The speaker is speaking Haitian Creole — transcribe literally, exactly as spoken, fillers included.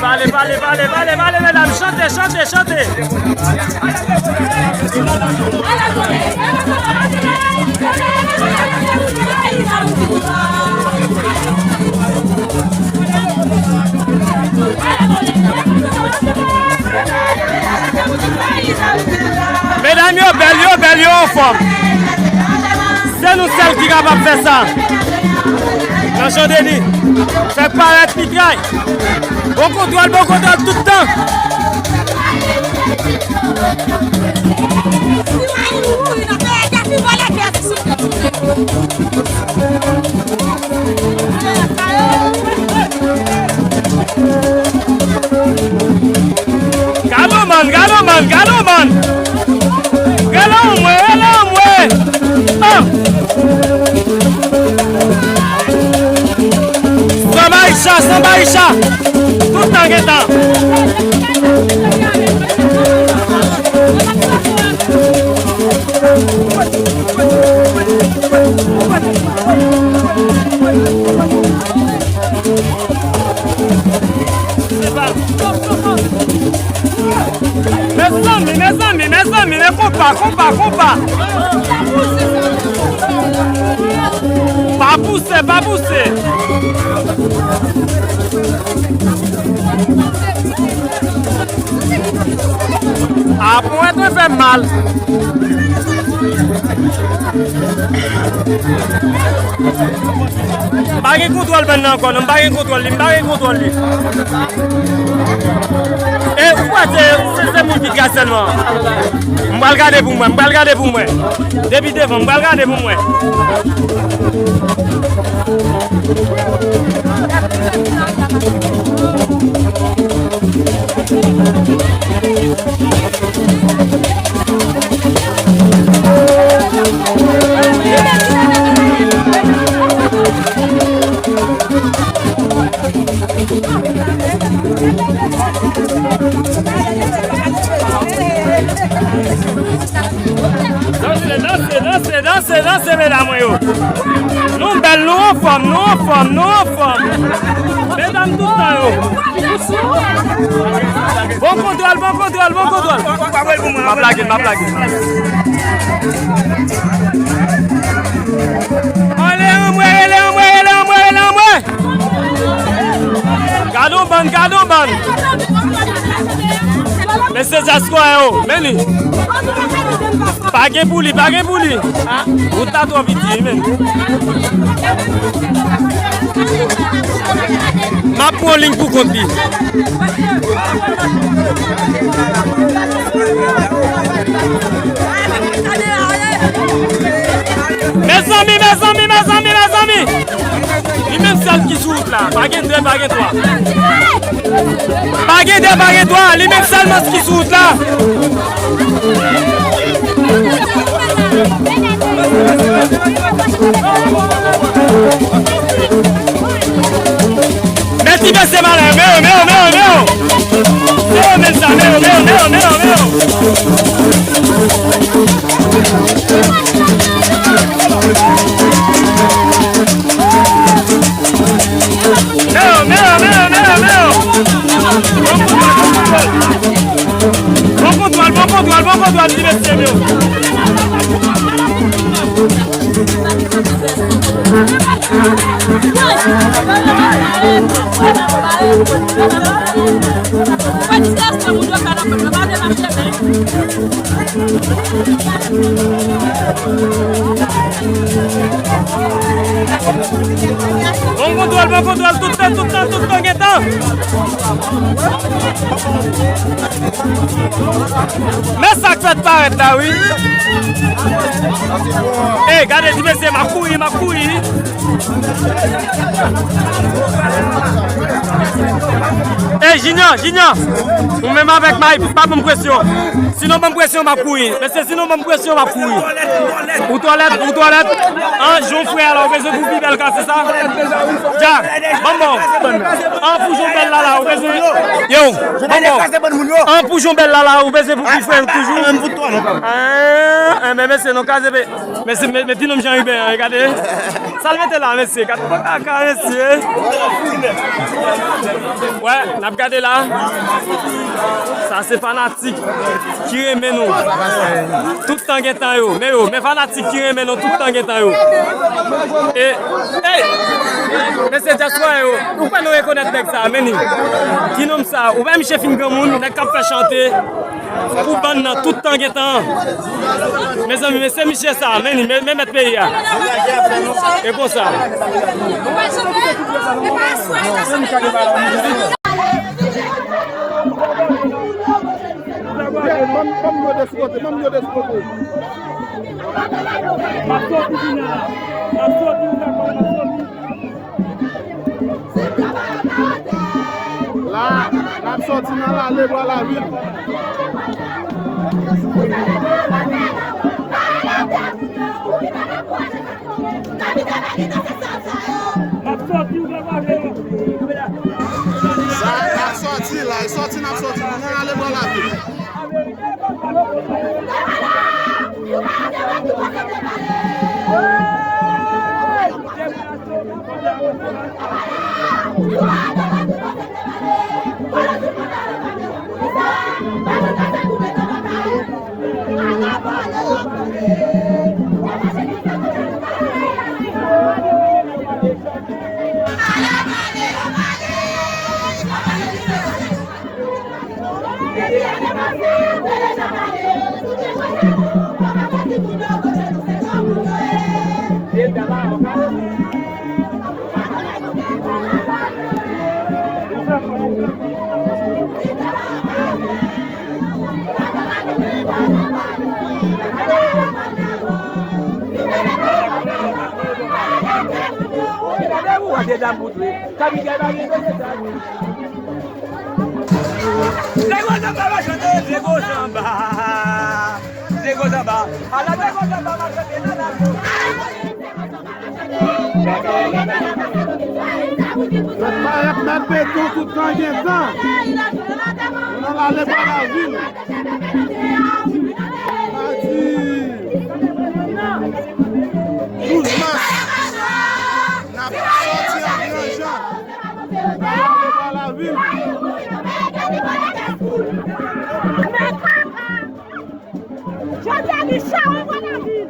Pale, pale, pale, pale, pale, medam, chante, chante, chante. Medam yo bèl, yo bèl, yo anfòm. Se nou sèl ki kapab fè sa. Nan Jan Deni, fè parèt mitray. Bon kontwòl, bon kontwòl tout tan. Gade yon bann, gade yon bann, gade yon bann. Rele anmwe, rele anmwe. Ah. Sanba Icha, Sanba Icha. Tout tan gentan. Mezanmi, mezanmi, mezanmi, men konpa, konpa, konpa. Pa pouse, pa pouse. A, ponyèt mwen fè m mal. M pa gen kontwòl bann nan ankò, non, m pa gen kontwòl li, m pa gen kontwòl li. E ou kwè se, se, se moun ki tras sèlman? M pral gade pou mwen, m pral gade pou mwen. Depi devan, m pral gade pou mwen. Danse, danse, danse, danse, danse, medam mwen yo. Nou bèl, nou anfòm, nou anfòm, nou anfòm. Medam tout tan yo. Bon kontwòl, bon kontwòl, bon kontwòl. M ap lage, m ap lage. Ale anmwe, rele anmwe, rele anmwe, rele anmwe. Gade yon bann, gade yon bann. Mesye dyaspora yo, men li. Pa gen pou li, pa gen pou li. Wout la twò piti, men. M ap pran liy pou kont li. Mezanmi, mezanmi, mezanmi, mezanmi. Li menm sèl ki sou wout la. Pa gen de, pa gen twa. Pa gen de, pa gen twa. Li menm sèlman ki sou wout la. Men ti mesye malè, men yo, men yo, men yo, men yo. Men yo, men sa, men yo, men yo, men yo, men yo, men yo. Men yo, men yo, men yo, men yo, men yo. Bon kontwòl, bon kontwòl, bon kontwòl, ti mesye, men yo. Bon kontwòl, bon kontwòl, tout tan, tout tan, tout tan, gentan. Men sa k fèt parèt la, wi. Ey, gade ti mesye, m ap kouri, m ap kouri. Ey, Junior, Junior, ou menm avèk may, Pa ban m presyon. Sinon ban m presyon, m ap kouri. Mesye, sinon ban m presyon, m ap kouri. Ou twalèt, ou twalèt. An, jan w fre a la, ou bezwen pou pi bèl ka, se sa? Dja, ban m bon. An, pou jan w bèl la la, ou bezwen. Yo, ban m bon. An, pou jan w bèl la la, ou bezwen pou pi fre toujou. An, men mesye, nou kaze pe. Mesye, men, men ti nonm Jean Hubert, gade. Sa l mete la, mesye. Gade kaka, mesye. Wè, n ap gade la. Sa se fanatik ki renmen nou. Tout tan gen tan yo. Men yo, men fanatik ki renmen nou tout tan gen tan yo. E, ey! Mesye dyaspora yo, ou kwè nou rekonèt nèg sa, men ni. Ki nonm sa? Ou wè misye fin granmoun, nèg k ap fè chante. Pou bann nan, tout tan gen tan. Mezanmi, men se misye sa, men, men, men mèt peyi a. E konsa. Ban m, ban m yo de sou kote, ban m yo de sou kote. La, n ap sòti nan Lale Bwa Lavil. Sa, n ap sòti la, e sòti n ap sòti nan Lale Bwa Lavil. Nèg Ozanba va chante Diego Zamba. Diego Zamba. Ala Diego Zamba va chante nan lari. Parèt mèt beton tout tan gen tan. Nou nan Lale Bwa Lavil. Madi douz mas, n ap sòti an gran jan. N ap ale pa lavil. Jodi a gen chawo pa lavil.